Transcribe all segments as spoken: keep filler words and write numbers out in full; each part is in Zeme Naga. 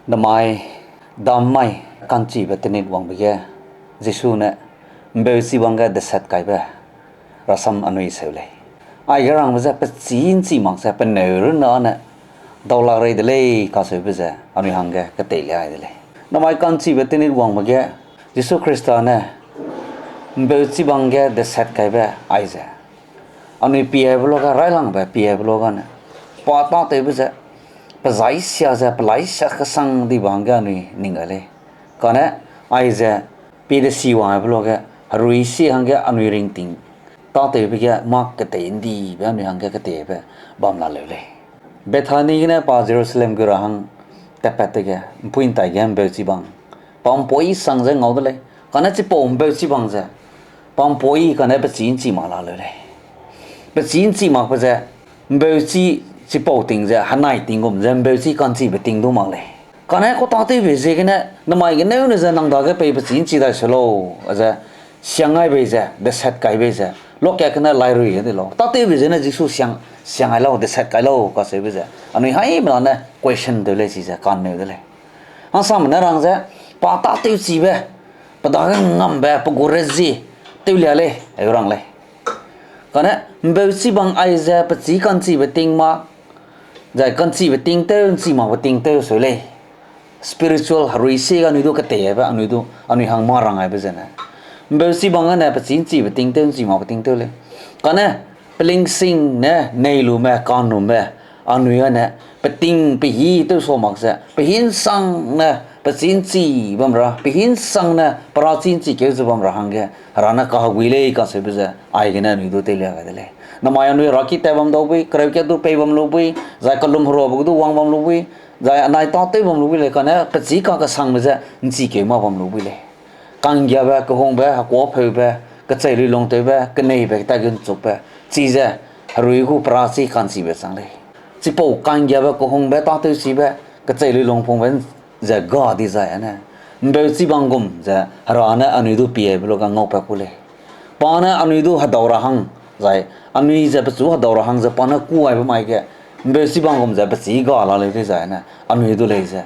Namai, dam mai, ka'nchibe tenit wangbe ge, Jisu ne ’mbeuchi bang ge deset kaibe rasam anui seu lei. Aige rangbe je pechî ’nchi mak ze peneu runne ne daulak rei de lei kacheube ze anui hangge keteilia ai de lei. Namai ka'nchibe tenit wangbe ge, Jisu Khrista ne ’mbeuchi bang ge deset kaibe aize anui piebe luage, railangbe piebe luage ne, pa tâtewbe ze, pe zai sia ze, pe lai sia kesang dibe hangge anui ning gai lei. Kane, aize, pie desi wangbe luage, herui sie hangge anui ringting tâtewbe ge mâ ketei ’ndibe anui hangge keteibe bam la leu lei. Bethani gene pa Jerusalem gu ra hang tatpat dege, ’mpuî ’ntai ge ’mbeuchi bang, pa ’mpuî sang ze ngau de lei. Kane chipau ’mbeuchi bang ze, pa ’mpuî kane pechî ’nchi mak la leu lei. Pechî ’nchi makbe ze, ’mbeuchi chipau ting ze, henai ting gum ze, ’mbeuchi ka'nchibe ting du mak lei. Kane kau tâtewbe ziegene, namai geneune ze nang dage pei pechî ’nchi dai se lau, ze, siang gai bei ze, deset kai bei ze, luakat gene lairui ge de lau. Tâtewbe ziegene Jisu siang, siang gai lau, deset kai lau, kacheube ze. Anui haimena ne question tew lei chize, ka'nneu de lei. Hangsame ne rang ze, pa tâtewchibe, pe dage ngambe, pe gu rezie, tewlia lei, eu rang lei. Kane, ’mbeuchi bang aize, pechî ka'nchibe ting mak, zai ka'nchibe ting tew, ’nchi makbe ting tew seu lei. Spiritual herui sie ga anui du keteibe, anui du, anui hang mâ rang gaibe zene. ’Mbeuchi bang gene pechî ’nchibe ting tew, ’nchi makbe ting tew lei. Kane, pelingsing ne neilume, ka'nnume, anui gene, peting pehî tew sa mak ze, pehî ’nsangne pechî ’nchi bam ra, pehî ’nsangne perachi ’nchi keu ze bam ra hangge, Hera ne kahegui lei kacheube ze, aigene anui du teilia gai de lei. Namai anui heraki tat bam dau bui, kereu kat du pei bam lu bui, zai kelum heruabe gu du wang bam lu bui, zai anai tâtew bam lu bui lei, kane pechî kakesangbe ze ’nchi keu mâ bam lu bui lei. Ka'nggiabe, kehungbe, hekuâpheube, kecheiluilungtewbe, keneibe, tat gu ’nchukbe, chize herui gu perachi ka'nchibe chang lei. Chipau ka'nggiabe, kehungbe, tâtewchibe, kecheiluilungpungbe ze ga dizai ane, ’mbeuchi bang gum ze Hera ne anui du piebe luage ngaupat ku lei. Pa ne anui du hedau ra hang, zai anui ze pechu hedau ra hang ze pa ne kû gaibe mai ge, ’mbeuchi bang gum ze pechî ga la leu dizai ane, anui du lei ze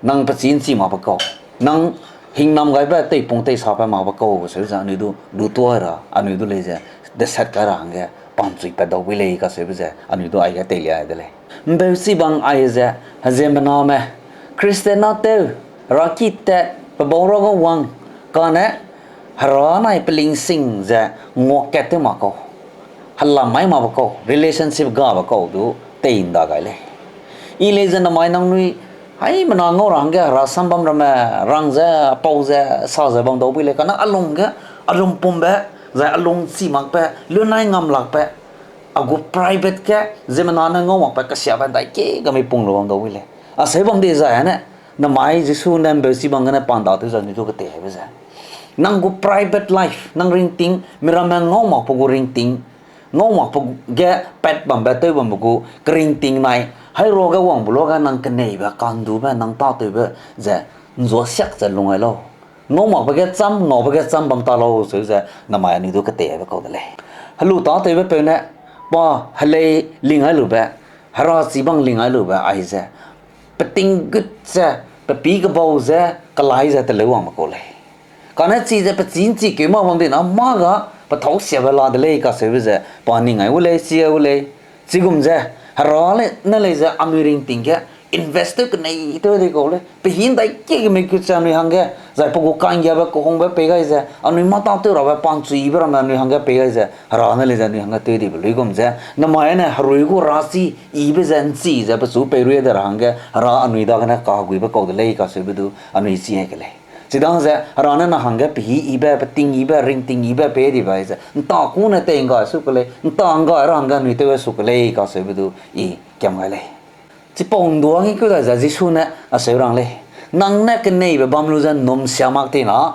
nang pechî ’nchi makbe kau, nang hingnam gaibe teipung teisapat makbe kau, seu ze anui du lutuâ ra, anui du lei ze, deset kai ra hangge, pa'nchui pat dau bui lei kacheube ze, anui du aige teilia de lei. ’Mbeuchi bang aize, heziemmename, Christian na tew, heraki tat, pe bau ra ga wang, kane, Hera nai pelingsing ze, nguakat tew mak kau, helam mai makbe kau, relationship gabe kau du, tei ’nda gai lei. I lei ze namai nangnui, haimena ngau ra hangge Hera sam bam ramme, rang ze, pau ze, sa ze bam dau bui lei, kane a lung ge, a lungpumbe, zai a lung ’nchi makbe, lunai ngam lakbe, a gu private ge, ziemmena ne ngau makbe kesiabe ’ndaike ga mei pung lu bam dau bui lei. Acheu bam dizai ane, namai Jisu ne ’mbeuchi bang gene pa ’nda tew ze anui du keteibe ze, nang gu private life, nang ringting, miramme ngau makbe gu ringting, ngau makbe ge pat bambe tew bambe gu keringting nai, hairuage wangbe luage nang keneibe, ka'ndube, nang tâtewbe ze, ’nzuasiak ze lung gai lau. Ngau makbe ge cham, ngaube ge cham bam ta lau, seu ze namai anui du keteibe kau de lei. Helu tâtewbe peu ne, pa helei ling gai lube, herachi bang ling gai lube aize, peting gut ze, pe pî kebau ze, kelai ze teleu wangbe kau lei. Kane chize pechî ’nchi keu mâ bam dina mâ ga, pe thâu siabe la de lei kacheube ze, pa ning gai u lei, chi gai u lei. Chigum ze, Hera le, ne lei ze anui ringting ge, invest tew kenei tew di kau lei. Pehî ’ndaike ge mei kut ze anui hangge, zai pe gu ka'nggiabe kehungbe pei gai ze, anui mâ tâtew rabe pa'nchuibe ramme anui hangge pei gai ze, Hera ne lei ze anui hangge tew dibe luigum ze, namai ne herui gu rachi, yibe ze ’nchi ze pechu peirui de ra hangge, Hera anui dagene kaheguibe kau de lei kacheube du anui chi ai ke lei. Chidang ze, Hera ne nang hangge pehî yibe, peting yibe, ringting yibe pei dibe ze, ’nta kune tei ’ngga su ke lei, ’nta ’ngga ra hangge anui tew su ke lei kacheube du i kiam gai lei. Chipau ’nduang i keu dai ze Jisu ne acheu rang lei, nang ne keneibe bam lu ze ’nnum sia mak tina,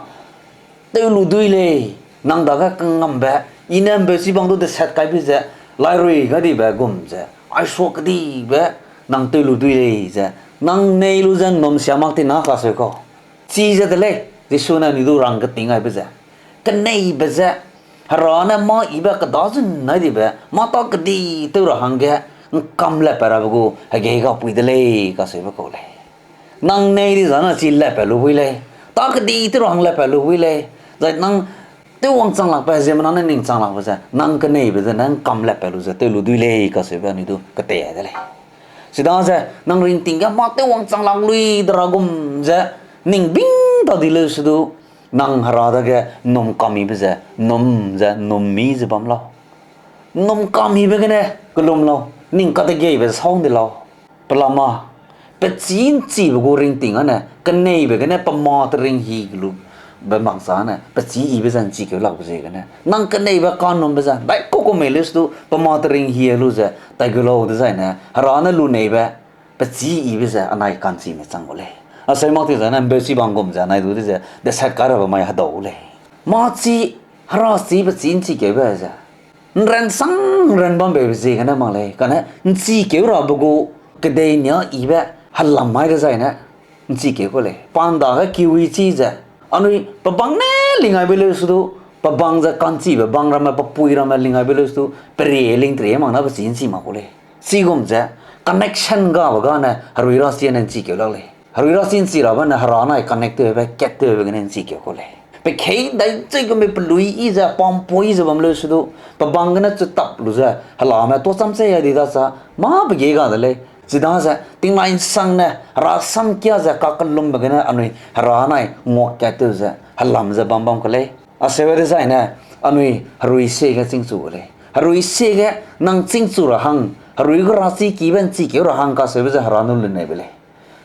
tew lu dui lei, nang dage kangambe, i ne ’mbeuchi bang du deset kaibe ze, lairui gai dibe gum ze, aisua kedibe, nang tew lu dui lei ze, nang nei lu ze ’nnum sia mak tina kacheu kau. Chize de lei, Jisu ne anui du rang keting gaibe ze, keneibe ze, Hera ne mâ yibe kedazun nai dibe, mâ tâ kedi tew ra hangge, ’ngkam le pat rabe gu, hegei gapui de lei, kacheube kau lei. Nang nei di zane chi latpat lu bui lei. Ta kedi tew ra hang latpat lu bui lei. Zai nang tew wangchang lakbe ziemmena ne ning chang lakbe ze, nang keneibe zene ’ngkam latpat lu ze tew lu dui lei kacheube anui du ketei de lei. Chidaze nang ringting ge mâ tew wangchang lak lui de ra gum ze, ning bing ta di leu se du, nang Hera dage ’nnum kamibe ze, ’nnum ze, ’nnum mi ze bam lau. ’Nnum kamibe gene kellum lau, ning kadegeibe sau ’ndi lau. Pelama, pechî ’nchibe gu ringting âne, keneibe gene pe mâ teringhi lu be mak zane, pechî yibe ze ’nchikeu lakbe ziegene, nang keneibe ka'nnumbe ze, ’ndaikau ku mei leu se du, pe mâ teringhi lu ze, tai gu lau dezaine, Hera ne luneibe, pechî yibe ze anai ka'nchime chang gu lei. Aseu mak ti zane ’mbeuchi bang gum ze anai du de ze, deset kai rabe mai hedau gu lei. Mâ chi, Hera chi pechî ’nchikeube ze, ’nran sang ’nran bambe ziegene mak lei, kane ’nchikeu rabe gu kedei nia yibe helam mai dezaine, ’nchikeu ku lei. Pa ’ndage kiwi chi ze, anui pebang ne lingaibe leu se du, pebang ze ka'nchibe bang ramme, pepui ramme lingaibe leu se du, perie lingterie mak na pechî ’nchi mak ku lei. Chigum ze, connection gabe gane herui rachi ne ’nchikeu lak lei. Herui rachi ’nchi rabe ne Hera nai connect tewbe, kat tewbe gene ’nchikeu ku lei. Pe kei ’ndaichui gume pelui yi ze, pampui ze bam leu se du, pebang gene chutap lu ze, helame tuâ cham che ya di da sa, mâ pe ge ga de lei. Chidaze, tingnai ’nsang ne, Hera samkia ze, kakellumbe gene, anui Hera nai nguakat tew ze, helam ze bam bam ke lei. Aseu dezaine, anui herui sie ge chîngchu gu lei. Herui sie ge nang chîngchu ra hang, herui gu rachi kibe ’nchikeu ra hang kacheube ze Hera ne luneibe lei.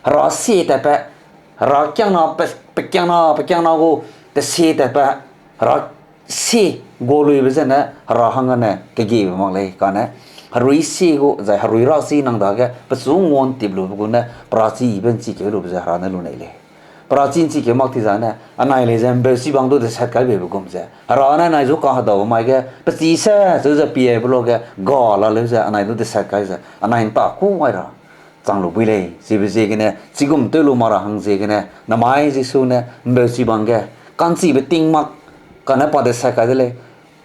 Hera sie tatbe, Hera kiangna pe, pe kiangna, pe kiangna gu, tesie tatbe, Hera sie gu luibe zene Hera hang âne kegiebe mak lei kane. Herui sie gu, zai herui rachi nang dage pechu nguantip lube gu ne, perachi yibe ’nchikeu lube ze Hera ne lunei lei. Perachi ’nchikeu mak ti zane, anai lei ze ’mbeuchi bang du deset kai beibe gum ze, Hera ne anai zu kahedaube mai ge, pechî se, cheu ze piebe luage, ga la leu ze, anai du deset kai ze, anai ’nta kû ai ra chang lu bui lei, chibe ziegene, chigum tew lu mak ra hang ziegene, namai Jisu ne, ’mbeuchi bang ge, ka'nchibe ting mak, kane pa deset kai de lei,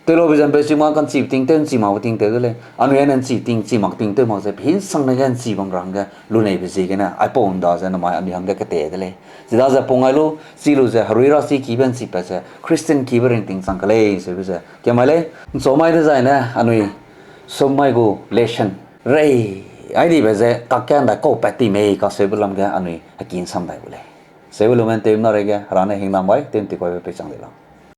tewlaube ze ’mbeuchi mak ka'nchibe ting tew, ’nchi makbe ting tew de lei, anui âne ’nchi ting, ’nchi mak ting tew mak ze, pe hinsangne ge ’nchi bam ra hangge, luneibe ziegene, aipau ’nda ze namai anui hangge ketei de lei. Chidaze pung ai lu, chi lu ze, herui rachi kibe ’nchipat ze, Christian kibe ringting chang ke lei, seube ze, kemai lei, ’nchau mai dezaine, anui, sum mai gu lesson, rei, ai dibe ze, kakge ’ndaikau pat ti mei kacheube lam ge, anui, heki ’nsam dai gu lei. Seube lumen tewmena reige, Hera ne hingnam gai, tew ’nti kuaibe peichang di lau.